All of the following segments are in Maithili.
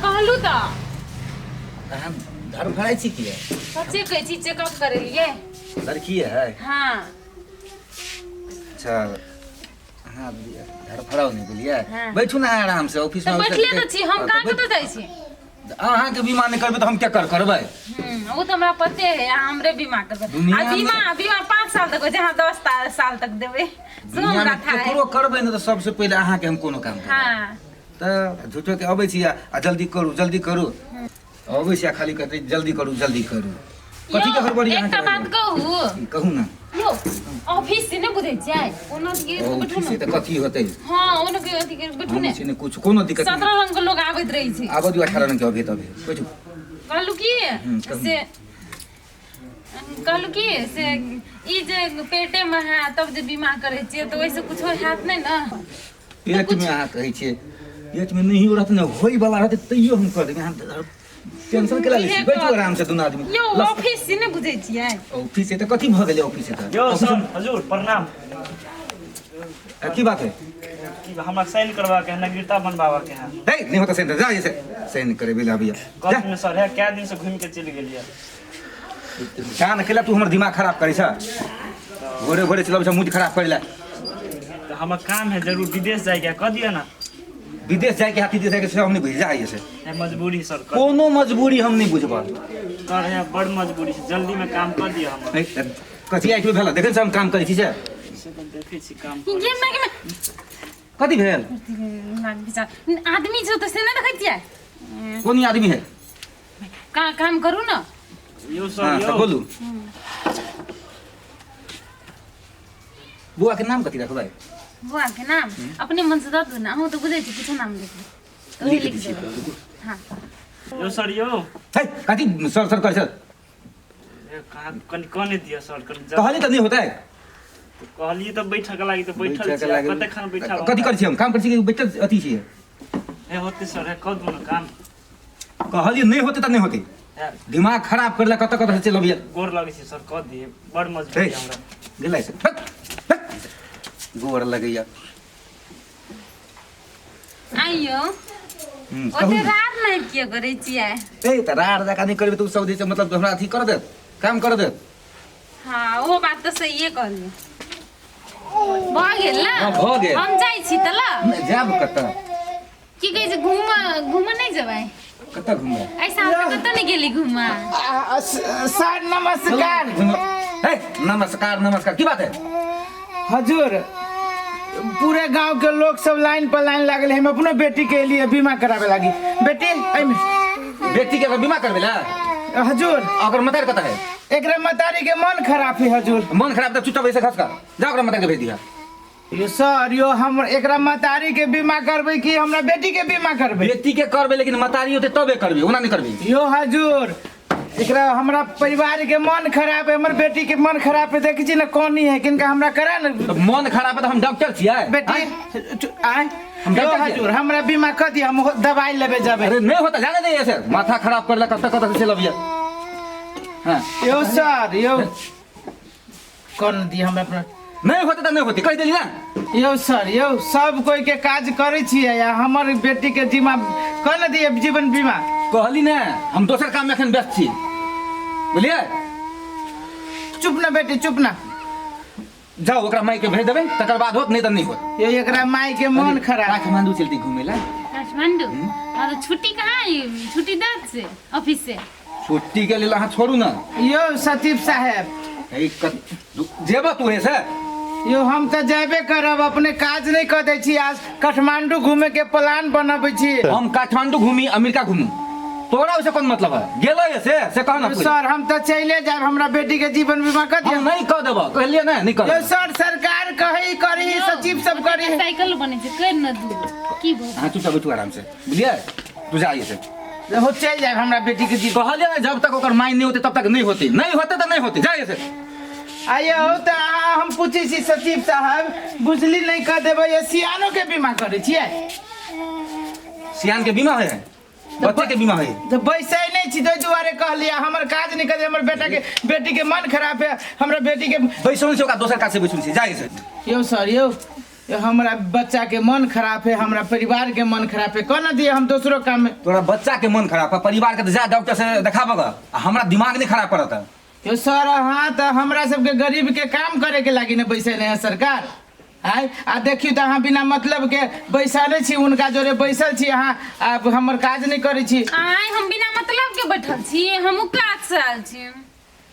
कहलू तऽ। अहाँ धर्म फड़ाइ छी किया? सच्चे कहै छी, चेकअप करेलियै। लड़की है? हाँ। अच्छा, अहाँ धड़फड़ाउ नहि, बुझलियै? हाँ। बैठू ने आराम से ऑफिस तऽ में। बैठले तऽ छी हम, कहाँ कतऽ जाइ छी? अहाँके बीमा नहि करबै तऽ हम केकर करबै? ओ तऽ हमरा पते है, अहाँ हमरे बीमा करबै। दुनिया आ बीमा बीमा 5 साल तक होइ छै, अहाँ 10 साल तक देबै सेहो दुनिया हमरा में था है। केकरो करबै ने तऽ सबसे पहिले अहाँके हम कोनो काम करबै। तऽ झूठो के अबै छी आ जल्दी करू, जल्दी करू। अबै छी आ खाली कहतै जल्दी करू, जल्दी करू। कथी के यौ, हड़बड़ी एकटा अहाँके? बात कहू? कहू ने। यौ, ऑफिस से नहि बुझै छियै, ओना के बैठू ऑफिस ने। से तऽ कथी होतै? हाँ, ओना के अथी के बैठू हम ने। छी ने कुछ कोनो दिक्कत 17 नहीं। रंग के लोग आबैत रहै छै। आबऽ दियौ, 18 रंग के अभी तभी बैठू। कहलू की कहू। से कहलू की से ई जे पेटे में है तब जे बीमा करै छियै तऽ ओहिसँ कुछो हैत नहि ने? पेट में अहाँ कहै छियै, पेट में नहियो रहत ने, होय वाला रहतै तैयो हम कर देबै। अहाँ टेंशन केला लै छी? बैठू आराम से दुनू आदमी। यौ, ऑफिस से नहि बुझै छियै। ऑफिस से तऽ कथी भऽ गेलै? ऑफिस से तऽ यौ ऑफिस सर, हजुर प्रणाम। की बात है? की हमरा साइन करबाके है, नागरिकता बनबाबके है। हे, नहीं होता साइन, जा ऐसे साइन करे बेला भैया जा। कल में सर है, कै दिन से घूम के चलि गेलियै। जा ने, केला तू हमर दिमाग खराब करै छ? भोरे भोरे चलब छ मूड खराब करै ला। तऽ हमर काम है जरूर, विदेश जाइके है, कऽ दिअ ने। विदेश जाइके हाथी देश जाइके से हम नहीं बुझ जा ऐसे। है मजबूरी सर, कर। कोनो मजबूरी हम नहीं बुझब। सर है बड़ मजबूरी छै, जल्दीमे काम कऽ दिअ हमर। नहीं, कथी आइ भेल देखै हम काम करै छी से? से तऽ देखै छी काम। ये मैं कथी भेल? आदमी छौ तऽ से नहि देखै छियै? कोन आदमी है? का काम करू ने। यौ सर। हाँ, तऽ यौ। बोलू, बौआ के नाम कथी रखबै? बौआ के नाम अपने मन से दऽ दू ने, अहूँ तऽ बुझै छी, किछो नाम लिख दू, लिख लिख दै छी। देबै, हाँ। यौ सर, यौ। है, कथी सर सर करै छ? ए, कहाँ कनि कने दिअ सर, कनि जल्दी। कहली तऽ नहि होतै। कहलियै तऽ बैठक लागि तऽ बैठल बैठके छी। लागि। कते खान बैठल? कथी करै छी हम? काम करै छी कि बैठल अथी छियै? हे, होतै सर, हे कऽ दू ने काम। कहलियै नहि होतै तऽ नहि होतै। हे। दिमाग खराब करला, कतऽ कतऽ से चलि अबियै। गोर लगै छै सर, कऽ दिए, बड़ मजबूरी हे। हमरा। गेलै से हट, हट। गोर लगैया। आइयो। कहू ओते ने। रात नहि किए करै छियै? ए, तऽ राड़ जकाँ नहि करबै तऽ ओ सब जे छै मतलब हमरा अथी कर देत, काम कर देत। हाँ, ओहो बात तऽ सहिए कहलियै। भऽ गेल ने? हाँ, भऽ गेल। हम जाइ छी तऽ ल। नहि, जायब कतऽ? की कहै छै, घूमऽ घूमऽ नहि जेबै? कतऽ घुमबै? एहि साल तऽ कतऽ नहि गेली घूमऽ। सर नमस्कार। हे, नमस्कार नमस्कार, की बात है? हजुर, पूरे गांव के लोग सब लाइन पर लाइन लागल है, हम अपनो बेटी के लिए बीमा करावे लागी। बेटी एहिमे। बेटी के अगर बीमा करबै ला? हजुर। ओकर मतार कतऽ है? एकरा मतारी के मन खराब है हजुर। मन खराब तऽ चुपचाप ऐसे खस कर जा, ओकरा मतार के भेज दिहा। यो सर, यो हम एकरा मतारी के बीमा करबै कि हमरा बेटी के बीमा करबै? बेटी के करबै, लेकिन मतारी होतै तबे करबै, ओना नहि करबै। यो हजुर, एकरा हमरा परिवार के मन खराब है, हमर बेटी के मन खराब है, देखै छी ने कोनी है, किनका हमरा करा ने। तऽ मन खराब है तऽ हम डॉक्टर छियै? बेटी आँय? आय। हम यो डॉक्टर छियै? हजुर, हमरा बीमा कर दिया, हम दवाई लेबे जाबे। अरे नहीं होता, जाने नहीं ऐसे माथा खराब करला, कतऽ कतऽ से चलि अबियै। हाँ। यो सर, यो कौन दी हमरा अपना। नहीं होते तऽ नहीं होते, कहि देली ना। यो सर, यो सब कोई के काज करै छियै आ हमर बेटी के जीमा कौन दिए जीवन बीमा? कहली ने, हम दोसर काम में एखन व्यस्त छी, बुझलियै? चुप ना बेटी, चुप ना। जाउ, ओकरा माई के भेज देबै, तकर बाद होत, नहीं तऽ नहीं होत। यो एकरा माई के मन खराब। काठमांडू चलती घूमे ला। काठमांडू? हाँ, तो छुट्टी कहाँ है? छुट्टी दत से ऑफिस से? छुट्टी के लेल अहाँ छोड़ू ना। यो सचिव साहेब। ए, जेबऽ तू से? यो हम तऽ जेबे करब, अपने काज नहीं कर दै छी, आज काठमांडू घूमे के प्लान बनबै छी। हम काठमांडू घूमी, अमेरिका घूमू, तोरा ओइसे कोन मतलब है? गेलो ये से से कह ना पहिले। सर, हम तऽ चले जायब, हमरा बेटी के जीवन बीमा कर दियौ। हम नहीं कह देबऽ, कहलियै ने, नहीं कह यो देबऽ। सर, सरकार कही करी, सचिव सब करी। साइकिल बनै छै, कर न दू की भऽ अहाँ चुपचाप बैठू आराम से, बुझलियै? तू जा ये से। हो, चलि जायब, हमरा बेटी के जीवन। कहलियै ने, जब तक ओकर माय नहीं होते तब तक नहीं होते, नहीं होते तऽ नहीं होते, जा ये से। आइयो तऽ अहाँ, हम पूछै छी सचिव साहब, बुझली नहीं कह देबै, ये सियानो के बीमा करै छियै? सियान के बीमा है, बच्चे के बीमा है। तऽ बैसै नहि छी, ताहि दुआरे कहलियै, हमर काज नहि करै, हमर बेटा के बेटी के मन खराब है, हमरा बेटी के। बैसुन से ओकरा दोसर काज से बैसुन से, जा ये से। यौ सर, यौ। ये हमरा बच्चा के मन खराब है, हमरा परिवार के मन खराब है, कह ना दिए हम दोसरो काम में। तोरा बच्चा के मन खराब है, परिवार के तो जा डॉक्टर से देखाबऽ ग, आ हमरा दिमाग नहीं खराब करत। यो सर, हाँ तो हमरा सबके गरीब के काम करे के लागी ने बैसल है सरकार। आय आ देखियो तो अहाँ बिना मतलब के बैसले छी, उनका जोरे बैसल छी अहाँ, आब हमर काज नहीं करै छी। आय हम बिना मतलब के बैठल छी, हमहूँ काज से आयल छी।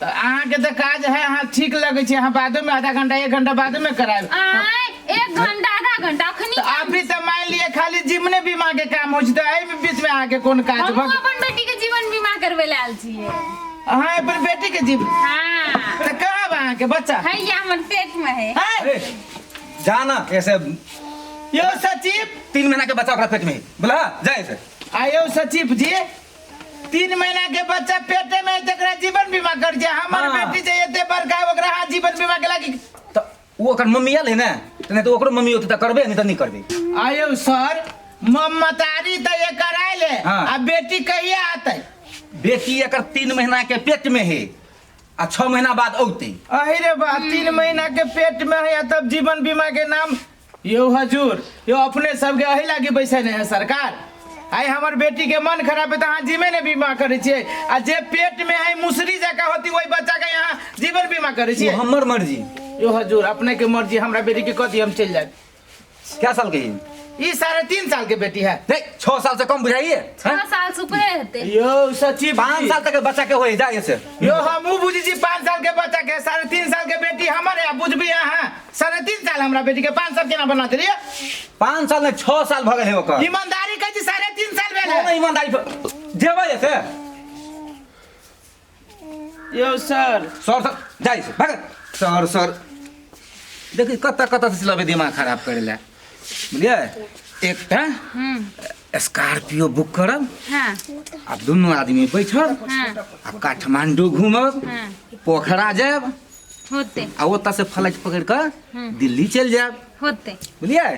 तऽ अहाँके तऽ काज है, अहाँ ठीक लगै छी, अहाँ बादो में आधा घंटा एक घंटा बादो में करायब। आय एक घंटा आधा घंटा अखनी। तऽ अभी तऽ मान लिअ खाली जीवने बीमा के काम होइ छै, तऽ एहि बीच में अहाँके कोन काज हमहूँ भऽ अपन बेटी के जीवन बीमा करबै लए आयल छियै। अहाँ अपन बेटी के जीव? हाँ। तऽ कहाँ बा अहाँके बच्चा? हैया हमर पेट में है। है? ए, जा ना ऐसे। यौ सचिव, 3 महीना के बच्चा ओकरा पेट में है। बोला जा ऐसे। आयौ सचिव जी, 3 महीना के बच्चा पेटे में है, तकरा जीवन बीमा कर जे हमर हाँ। बेटी जे एते बड़का है, ओकरा अहाँ जीवन बीमा के लागी? तऽ ओ ओकर मम्मी आयल है ने, तऽ नहि तऽ ओकरो मम्मी होतै तऽ करबै, नहि तऽ नहि करबै। आयौ सर, ममतारी तऽ एकर आयल है। हाँ। आ बेटी कहिया आतै? बेटी एकर 3 महीना के पेट में है आ 6 महीना बाद औतै। अहि रे बा, 3 महीना के पेट में है आ तब जीवन बीमा के नाम। यौ हजूर, यौ अपने सबके अही लागी बैसेने है सरकार। आइ हमर बेटी के मन खराब है तऽ अहाँ जीवे ने बीमा करै छियै, आ जे पेट में है मुसरी जकाँ होती वही बच्चा के यहाँ जीवन बीमा करै ओ छियै। हमर मर्जी। यौ हजूर, अपने के मर्जी, हमरा बेटी के कह दियौ हम चलि जायब। क्या साल के है? ई 3.5 साल के बेटी है। नहीं, 6 साल से कम बुझाइए। 6 साल से ऊपरे हेतै। यौ सचिव, 5 साल तक के बच्चा के होए जा ऐसे। यो हमहूँ बुझै छी 5 साल के बच्चा के, 3.5 साल के बेटी हमर है, बुझबी अहाँ? 3.5 साल हमरा बेटी के 5 साल केना बना देलियै? 5 साल नहीं, 6 साल भऽ गेल है ओकर। ईमानदारी कहै छी 3.5 साल भेल कोन है। ईमानदारी जेबै ऐसे? यौ सर। सर सर जाइ से भाग। सर सर देखी कतऽ कतऽ से लबे दिमाग खराब करे ला। बुझलियै, एकटा स्कॉर्पियो बुक करब। हाँ। आ दुनू आदमी बैठब। हाँ। आ काठमांडू घूमब। हाँ। पोखरा जायब। होते। आ ओतऽ से फ्लाइट पकड़ कऽ दिल्ली चलि जायब। होते। बुझलियै?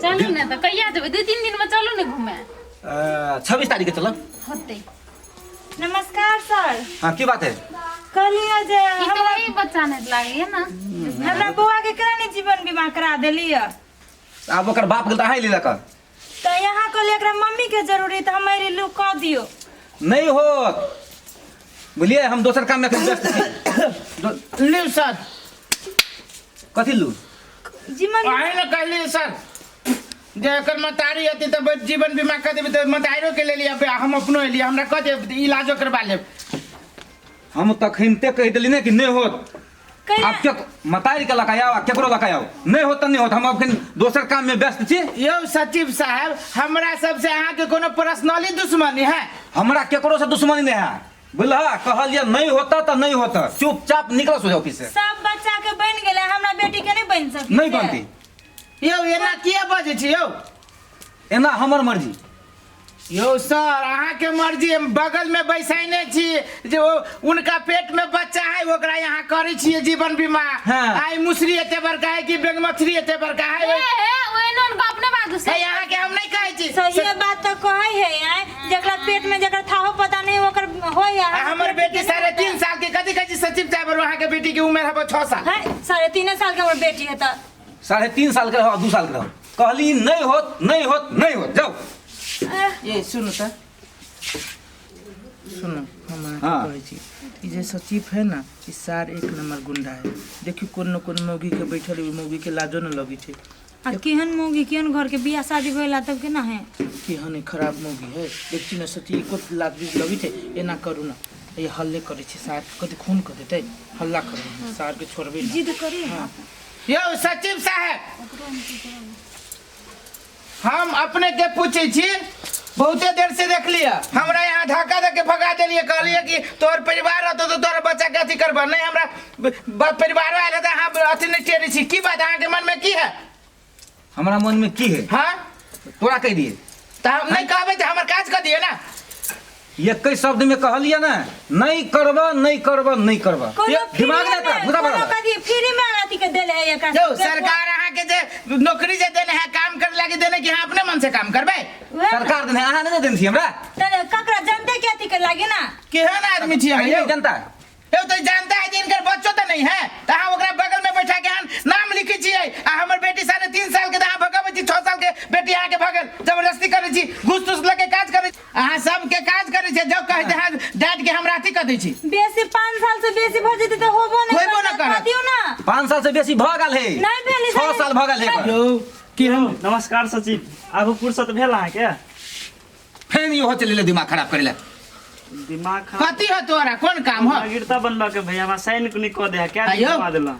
चलू ने तऽ कहिया जेबै? 2-3 दिन में चलू ने घूमे। 26 तारीख के चलब। होते। नमस्कार सर। हाँ, की बात है? कहलियै जे ई तऽ हमरा वही बच्चा नहि लागैया ना। हमरा बौआ के केना नहि जीवन बीमा करा देलियै? आब ओकर बाप गेल तऽ अहाँ लेलक। तऽ यहाँ कहलियै एकरा मम्मी के जरूरी, तऽ हम लू कऽ दियौ। नहीं होत, बुझलियै? हम दोसर काम में एखन व्यस्त छी। लिउ सर। कथी लू? जीवन। अहीं ने कहलियै सर जे एकर मतारी अथी तऽ जीवन बीमा कऽ देबै, तऽ मतारियो के लेलियै, हम अपनो एलियै, हमरा कह देब इलाजो करबा लेब। हम तखनते कहि देली ने कि नहीं होत। कैला? आब के मतारी के लगा आओ, केकरो लगा आओ, नहीं होत तऽ नहीं होत, हम अखन दोसर काम में व्यस्त छी। यौ सचिव साहब, हमरा सबसे अहाँके कोनो पर्सनली दुश्मनी है? हमरा केकरो से दुश्मनी नहीं है, बुझलह? कहलियै नहीं होता तऽ नहीं होता, चुपचाप निकल सोझा ऑफिस से। सब बच्चा के बनि गेलै, हमरा बेटी के नहि बनि सकै? नहीं बनती। यौ एना किया बजै छी यौ? एना हमर मर्जी। यौ सर, अहाँके मर्जी, हम बगल में बैसाइने छी जे ओ उनका पेट में बच्चा है, ओकरा यहाँ करै छियै जीवन बीमा। हाँ। आई मुसरी एते बड़का है कि बेंग मछली एते बड़का है? ए ए ओहनो हुनका अपने बाजू से। हे, अहाँके हम नहीं कहै छी। सही बात तऽ कहै है आय, जकरा पेट में जकरा थाहो पता नहीं ओकर होय। आ हमर बेटी 3.5 साल के, कथी कहै छी सचिव साहब? अहाँके बेटी के उम्र है 6 साल। है, 3.5 साल के हमर बेटी है तऽ। 3.5 साल के रहो, 2 साल के रहो, कहली नहीं होत, नहीं होत, नहीं होत, जाओ। ये सुनो त, सुनो, हम अहाँके हाँ। कहै छी, ई जे सचिव है ना, ई सार एक नंबर गुंडा है। देखियौ कोन न कोन मौगी के बैठल है, ओहि मौगी के लाजो न लगै छै। आ केहन मौगी, केहन घर के बियाह शादी भेला तब केना है? केहन ई खराब मौगी है, देखছি न सचिव, एको लाज बीज लगै छै? एना करू न, ये हल्ले करै छै सार, कथी खून कऽ देतै? हल्ला करू, सार के छोड़बै ना। जिद करी। यौ सचिव साहेब, हम अपने के पूछे छी, बहुते देर से देख लिया हमरा यहाँ धक्का दे के भगा देलिए, कहलिए कि तोहर परिवार रहतो तो तोहर बच्चा के अथी करबा नहीं। हमरा परिवारो आयल तऽ अहाँ अथी नहीं टेरे छी, की बात अहाँके मन में की है? हमरा मन में की है? हाँ। तोरा कहि दिए? तऽ हम नहीं कहबै तऽ हमर काज कऽ दिए ना। एक शब्द में कहलिए ना, नहीं करबा, नहीं करबा, नहीं करबा। कोनो दिमाग फ्री नहीं तोरा में मुदा कोनो बराबर। कथी फ्री में अथी के देले है एकरा यौ सबके? सरकार अहाँके जे नौकरी जे देने है काम करे लागी देने कि अहाँ अपने मन से काम करबै? उएह ने। सरकार देने, अहाँ नहीं देने छी हमरा। तऽ ककरा जनते के अथी के लागी ना। केहन आदमी छी अहाँ यौ? जनता यौ तो जानता है जे इनकर बच्चो तो नहीं है, तऽ अहाँ ओकरा बगल में बैठा के अहाँ नाम लिखै छियै आ हमर बेटी 3.5 3 साल के तऽ अहाँ भगाबै छी, 6 साल के बेटी अहाँके भगल, जबरदस्ती करै छी, घूस तूस लऽ के काज करै छी, अहाँ सबके काज करै छी, जब कहै छै अहाँ डाँटि के हमरा अथी कऽ दै छी। बेसी 5 साल से बेसी भऽ जेतै तऽ होबो नहि होबो नहि करत। कऽ दियौ ना। 5 साल से बेसी भऽ गेल है। नहि भेल है। 6 साल भऽ गेल है एकर। यौ कि हम नमस्कार सचिव, आबू फुर्सत भेल अहाँके? फेर इहो चलि गेलै दिमाग खराब करै लए। दिमाग खराब। कथी हो तोरा, कोन काम हो? नागरिकता बनबा के भैया हमरा साइन नहीं कऽ दे है, क्या आइयो। बनवा देला?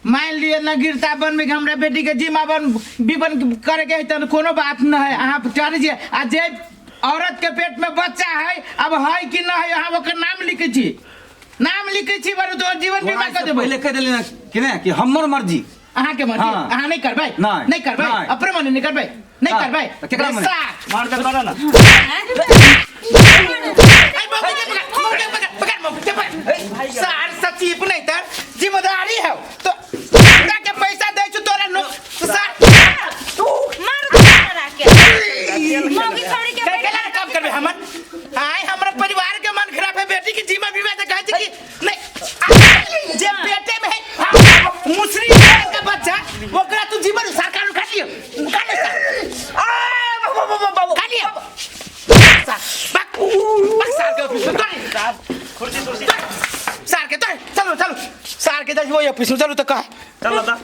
मान लिअ नागरिकता बनबै के हमरा बेटी के जिम्मा बन बीबन करे के है तऽ कोनो बात न है, अहाँ चढ़ जे आ जे औरत के पेट में बच्चा है अब है कि न है अहाँ ओकर नाम लिखै छी, नाम लिखै छी बरू तोहर जीवन बीमा कऽ देबै। पहिले कहि देली ना कि नहि कि हमर मर्जी। अहाँ के मर्जी? हाँ। अहाँ नहीं करबै? नहीं। नहीं करबै? नहीं। अपने मने नहीं करबै? नहीं हाँ। करबै? तऽ केकरा मने? साथ। मार के करऽ ना। ऐ मौगी के पकड़, मौगी के पकड़, पकड़, मौगी के पकड़। सार सचिव नहीं तर जिम्मेदारी है तो हमरा के पैसा दै छु तोरा नो सार मारू तोरा के मौगी छोड़ी के के केला काम करबे हमर? आय हमरा परिवार के मन खराब है, बेटी के जीमा बीमा त कहै छै कि नहीं आ, जे पेटे में है मुसरी के बच्चा ओकरा तू जीवन सरकार उठा लियो, उठा ले सार। आ, बाबू, बाबू, बाबू। उठा लियो। सार, बाक, बाक सार के ऑफिस में तोरे। कुर्सी कुर्सी सार के तोरे, चलो चलो सार के जाइ ऑफिस में चलो तो कह। चलो त।